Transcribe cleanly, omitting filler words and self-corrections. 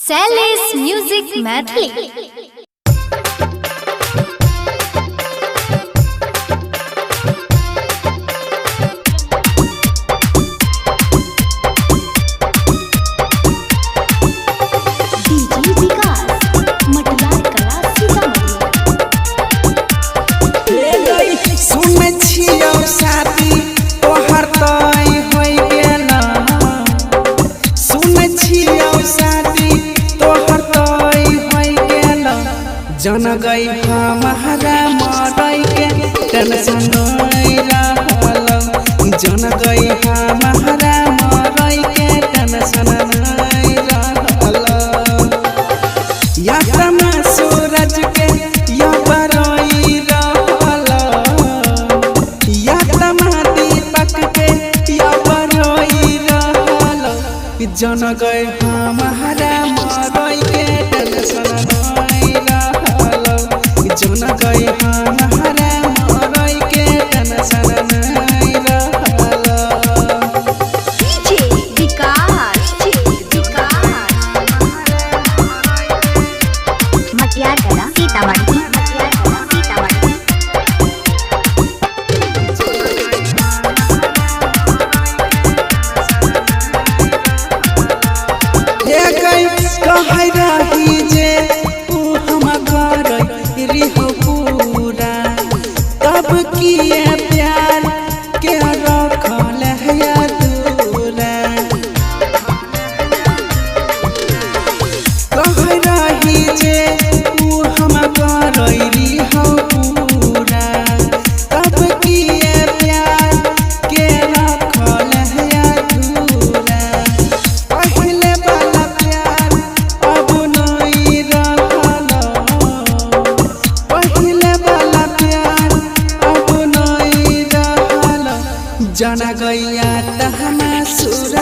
Shailesh music Maithili. DJ Vikas Matiyar Kala Sitamarhi. सुनै छियौ शादी तोहर तय होइ गेल। सुनै छियौ शादी तोहर तय होइ गेल। जन गई हमारा मरै के टेंशन नै रहल। जन गई हमारा मरै के टेंशन नै रहल। यात्रा में सूरज के या बरई रहल। यात्रा में दीपक के या बरई रहल। जन गए हमारा मरई के टेंशन नै रहल। जन गए हमारा मरई के टेंशन नै रहल। डीजे विकास मटियार कला सीतामढ़ी। मटियार कला सीतामढ़ी। हे गई कहै रही जे ऊ हम करै रिहो पूरा। तब किए प्यार के रखल है अधूरा। कहै रही जे ऊ हम करै रिहो पूरा। तब किए प्यार के रखल है अधूरा। पहिले वाला प्यार अब नहीं रहल। पहिले वाला प्यार अब नहीं रहल। जाना गैया तहना सूरज